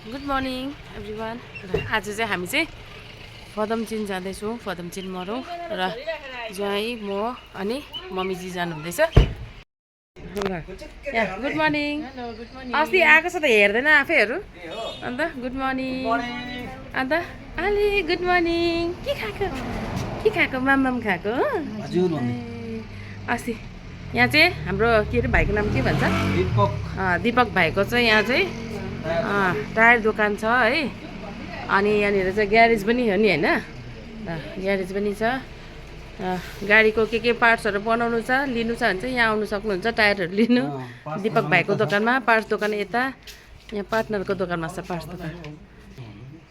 Good morning everyone. आज चाहिँ हामी चाहिँ फदमचिन जाँदैछौँ। फदमचिन मरौँ र ज्वाइँ म अनि मम्मीजी जानुहुँदैछ। Good morning. अस्ति आएको छ त हेर्दैन आफैहरू। अन्त गुड मर्निङ। अन्त अलि गुड मर्निङ। के खाएको माम खाएको अस्ति यहाँ चाहिँ हाम्रो के अरे भाइको नाम के भन्छ, दिपक भाइको चाहिँ यहाँ चाहिँ टायर दोकान छ है। अनि यहाँनिर चाहिँ ग्यारेज पनि हो नि होइन, ग्यारेज पनि छ। गाडीको के पार्ट्सहरू बनाउनु छ, लिनु छ भने चाहिँ यहाँ आउनु सक्नुहुन्छ टायरहरू लिनु। दिपक भाइको दोकानमा पार्ट्स दोकान यता, यहाँ पार्टनरको दोकानमा छ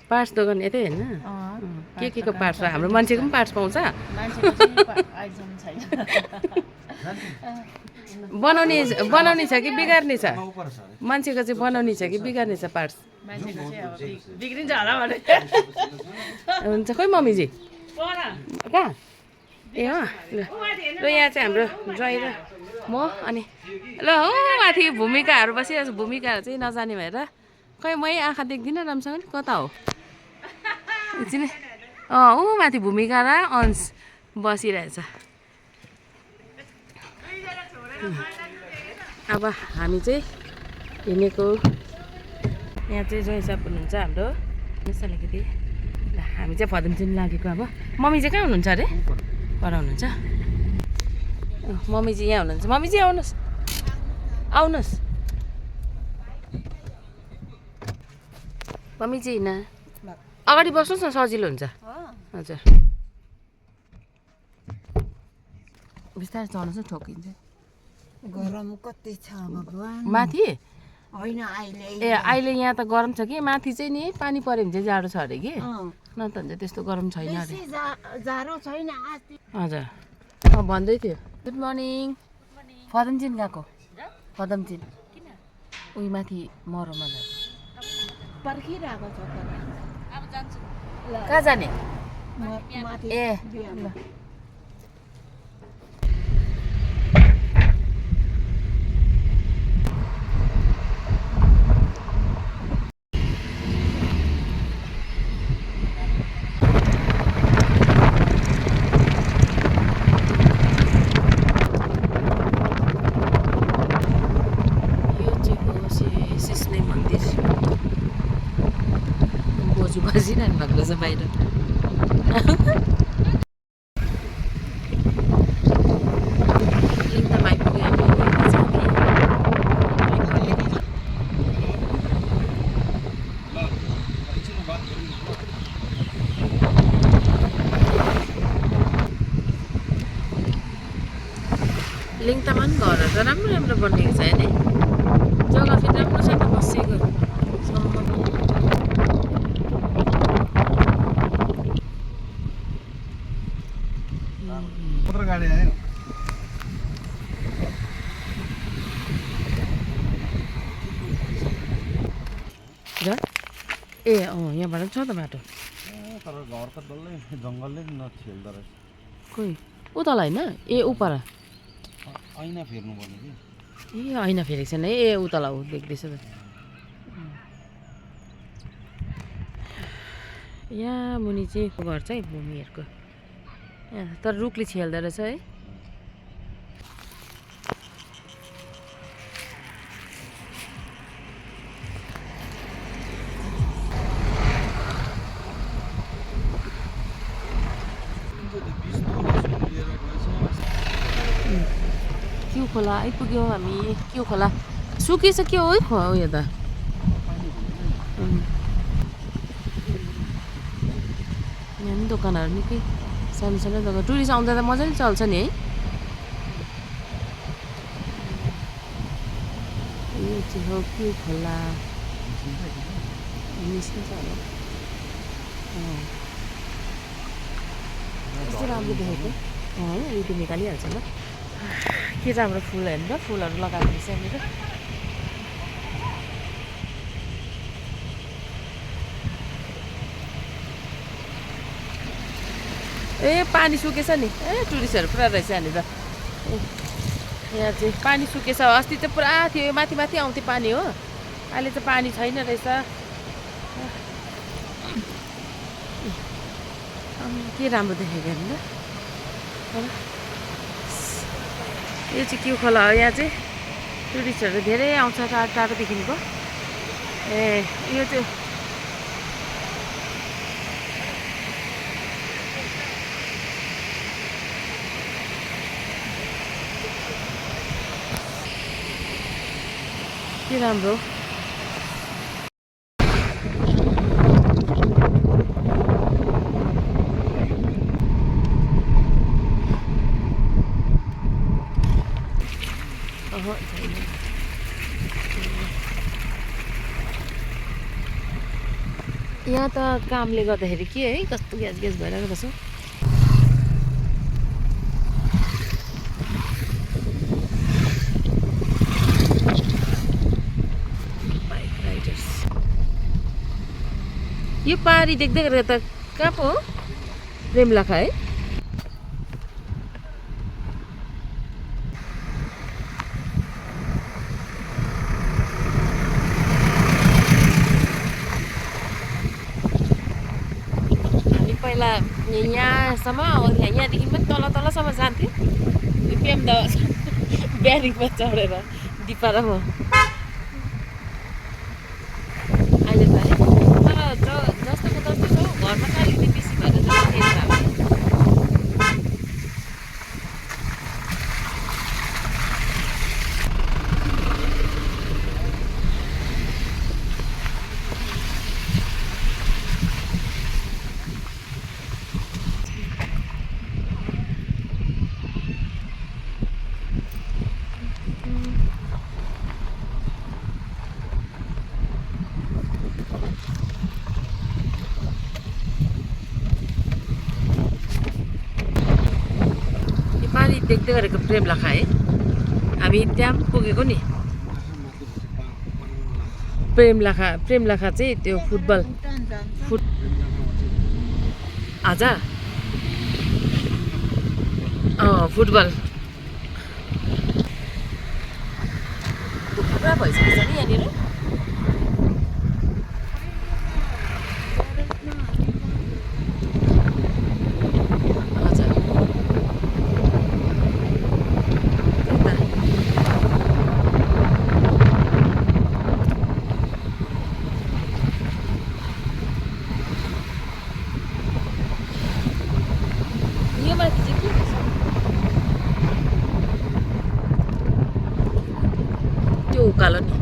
पार्ट्स दोकान यतै होइन। के को पार्ट्स, हाम्रो मान्छेको पनि पार्ट्स पाउँछ। बनाउने छ कि बिगार्ने छ? मान्छेको चाहिँ बनाउने छ कि बिगार्ने छ पार्ट्स? बिग्रिन्छ होला भने हुन्छ। खोइ मम्मीजी कहाँ? ए हो ल यहाँ चाहिँ हाम्रो ज्वाइँ र म अनि ल हो माथि भूमिकाहरू बसिरहेको छ। भूमिकाहरू चाहिँ नजाने भएर खै मै आँखा देख्दिनँ राम्रोसँग नि, कता हो एकछिन। ऊ माथि भूमिका र अंश बसिरहेछ। अब हामी चाहिँ हिँडेको यहाँ चाहिँ ज्वाइँ साहब हुनुहुन्छ हाम्रो। अलिकति हामी चाहिँ फदमचिन लागेको। अब मम्मी चाहिँ कहाँ हुनुहुन्छ अरे? पर हुनुहुन्छ। मम्मीजी यहाँ हुनुहुन्छ। मम्मीजी आउनुहोस् आउनुहोस्। मम्मीजी होइन अगाडि बस्नुहोस् न, सजिलो हुन्छ। हजुर बिस्तारै चढ्नुहोस् न, ठोकिन्छ। गरम कति छ भगवान माथि होइन अहिले। ए अहिले यहाँ त गरम छ कि, माथि चाहिँ नि पानी पऱ्यो भने चाहिँ जाडो छ अरे कि, न त हुन्छ त्यस्तो गरम छैन अरे। जाडो छैन। हजुर भन्दै थियो। Good morning. फदमचिन गएको? फदमचिन उही माथि मरौमा पर्खिरहेको छ कहाँ जाने? ए ल बसिरहनु भएको रहेछ बाहिर। लिङताम आइपुग्यो हामी। लिङताममा पनि घरहरू त राम्रो राम्रो बनिएको छ होइन, जग्गा फेरि राम्रो छ नि त बसेको। ए यहाँबाट छ त बाटो। तर घर त डल्लै जङ्गलले नछेल्दो रहेछ। कोही उतल होइन? ए उपर ऐना फेर्नु पर्ने कि। ए होइन फेरेको छैन। ए उतल हो देख्दैछ त। यहाँ मुनि चाहिँ घर छ है भूमिहरूको, तर रुखले छेल्दो रहेछ है। क्यु खोला आइपुग्यौँ हामी। क्यु खोला सुकिसक्यो है उयो त। यहाँ पनि दोकानहरू निकै सानो सानो दोकान। टुरिस्ट आउँदा त मजाले चल्छ नि है। यो चाहिँ हो क्यु खोला। निस्किन्छ होला। कस्तो राम्रो देखेको होइन, युट्युब निकालिहाल्छ ल। के चाहिँ हाम्रो फुल हेर्नु त, फुलहरू लगाएको रहेछ यहाँनिर। ए पानी सुकेछ नि। ए टुरिस्टहरू पुरा रहेछ यहाँनिर। यहाँ चाहिँ पानी सुकेछ। अस्ति चाहिँ पुरा थियो, माथि माथि आउँथ्यो पानी हो, अहिले चाहिँ पानी छैन रहेछ। के राम्रो देखेको हेर्नु ल। यो चाहिँ के खोला हो, यहाँ चाहिँ टुरिस्टहरू धेरै आउँछ टाढो टाढोदेखिको। ए यो चाहिँ के राम्रो यहाँ त कामले गर्दाखेरि के है कस्तो ग्यास ग्यास भइरहेको रहेछ। बाइक राइडर्स यो पहाडी देख्दै गरेर त कहाँ पो हो, प्रेमलाखा है। पहिला यहाँसम्म यहाँदेखि पनि तलसम्म जान्थ्यो पेम्दा ब्यारिङमा चढेर दिपा र म। अहिले त है तर जस्तोको जस्तो छ घरमा त अलिकति बेसी भएर चाहिँ देख्दै गरेको प्रेमलाखा है। हामी त्यहाँ पुगेको नि प्रेमलाखा चाहिँ त्यो फुटबल आज फुटबल पुरा भइसकेको छ नि यहाँनिर। उकालो नि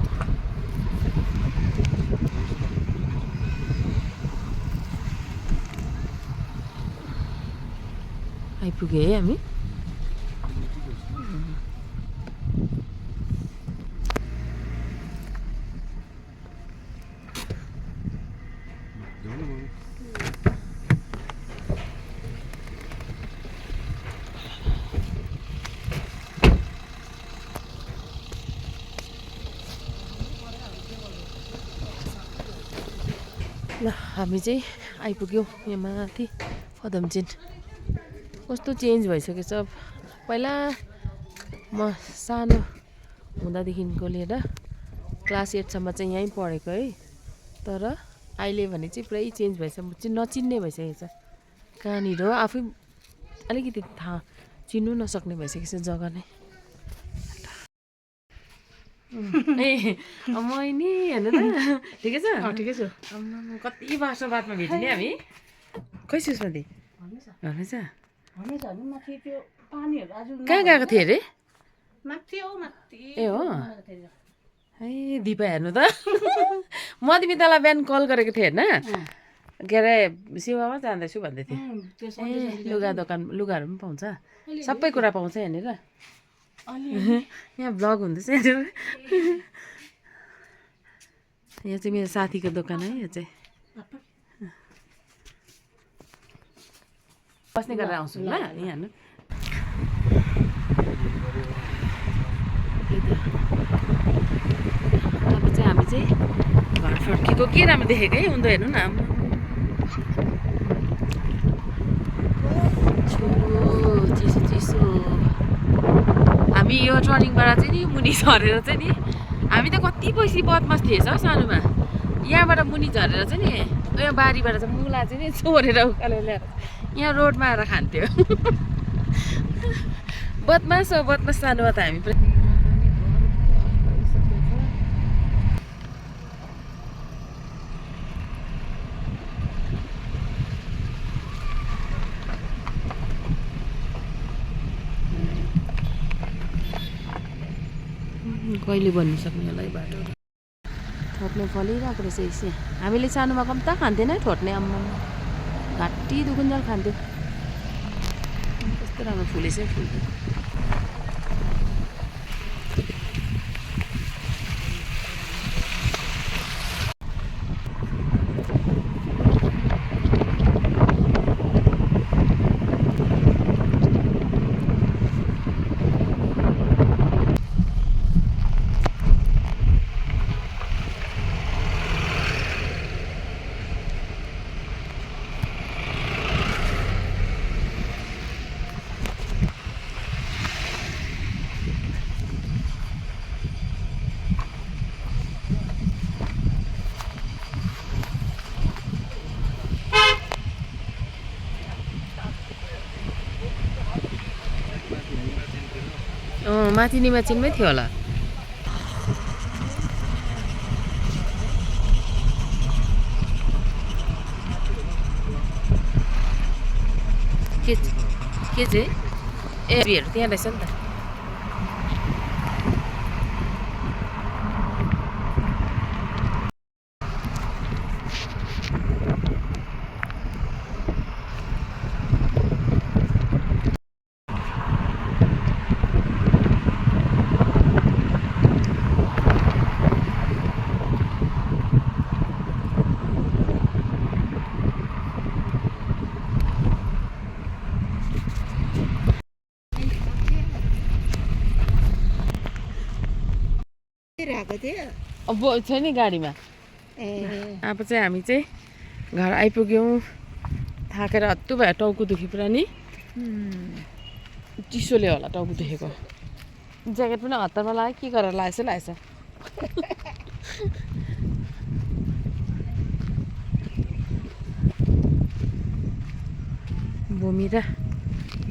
आइपुगे है हामी। ल हामी चाहिँ आइपुग्यौँ यहाँ माथि फदमचिन। कस्तो चेन्ज भइसकेको छ। पहिला म सानो हुँदादेखिको लिएर क्लास 8सम्म चाहिँ यहीँ पढेको है, तर अहिले भने चाहिँ पुरै चेन्ज भइसक्यो, नचिन्ने भइसकेको छ। कहाँनिर हो आफै अलिकति थाहा चिन्नु नसक्ने भइसकेको छ जग्गा नै। ए मैनी हेर्नु त ठिकै छ। ठिकै छ। कति वर्ष बादमा भेट्यो नि हामी। खै सुस्मती भन्नुहोस् कहाँ गएको थिएँ अरे? ए हो है दिपा हेर्नु त मधुमितालाई बिहान कल गरेको थिएँ होइन, के अरे सेवामा जाँदैछु भन्दै थिएँ। ए लुगा दोकान लुगाहरू पनि पाउँछ, सबै कुरा पाउँछ यहाँनिर। यहाँ भ्लग हुँदैछ यहाँनिर। यहाँ चाहिँ मेरो साथीको दोकान है। यो चाहिँ बस्ने गरेर आउँछु ल यहाँ हेर्नु। अब चाहिँ हामी चाहिँ घर फर्केको के राम्रो देखेको है उन्दो हेर्नु न। चिसो चिसो। हामी यो टर्निङबाट चाहिँ नि मुनि झरेर चाहिँ नि हामी त कति पैसा बदमास थिएछ सानोमा। यहाँबाट मुनि झरेर चाहिँ नि यहाँ बारीबाट चाहिँ मुला चाहिँ नि चोरेर उकालेर ल्याएर यहाँ रोडमा आएर खान्थ्यो बदमास हो बदमास सानोमा त हामी पनि कहिले भन्नु सक्ने होला है बाटो ठोट्ने फलिरहेको रहेछ यसै हामीले सानोमा कम्ता खान्थेन है ठोट्ने आम्मा घाँटी दुखुन्जेल खान्थ्यो कस्तो राम्रो फुलेछ है फुल माथि निमाचेनमै थियो होला के चाहिँ ए हेर त्यहाँ रहेछ नि त राखेको थियो अब छ नि गाडीमा ए अब चाहिँ हामी चाहिँ घर आइपुग्यौँ थाकेर हत्तु भयो टाउको दुखी पुरा नि चिसोले होला टाउको दुखेको ज्याकेट पनि हतारमा लाग्यो के गरेर लागेछ लागेछ भूमि र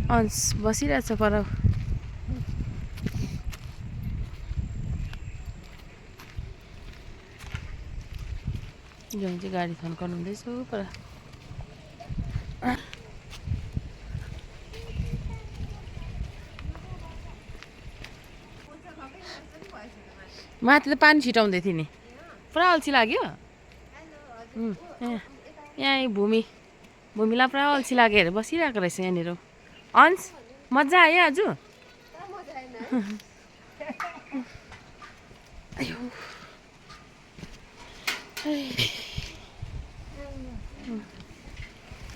अंश बसिरहेछ पर चाहिँ गाडी थन्काउनु हुँदैछ पर माथि त पानी छिटाउँदै थिएँ नि पुरा अल्छी लाग्यो यहाँ भूमिलाई पुरा अल्छी लाग्यो हेरेर बसिरहेको रहेछ यहाँनिर अंश मजा आयो आज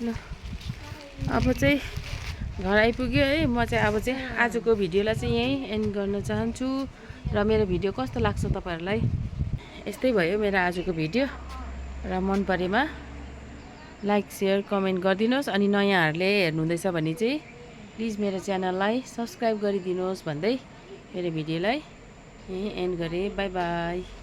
ल अब चाहिँ घर आइपुग्यो है म चाहिँ अब चाहिँ आजको भिडियोलाई चाहिँ यहीँ एन्ड गर्न चाहन्छु र मेरो भिडियो कस्तो लाग्छ तपाईँहरूलाई यस्तै भयो मेरो आजको भिडियो र मन परेमा लाइक सेयर कमेन्ट गरिदिनुहोस् अनि नयाँहरूले हेर्नुहुँदैछ भने चाहिँ प्लिज मेरो च्यानललाई सब्सक्राइब गरिदिनुहोस् भन्दै मेरो भिडियोलाई यहीँ एन्ड गरेँ बाई बाई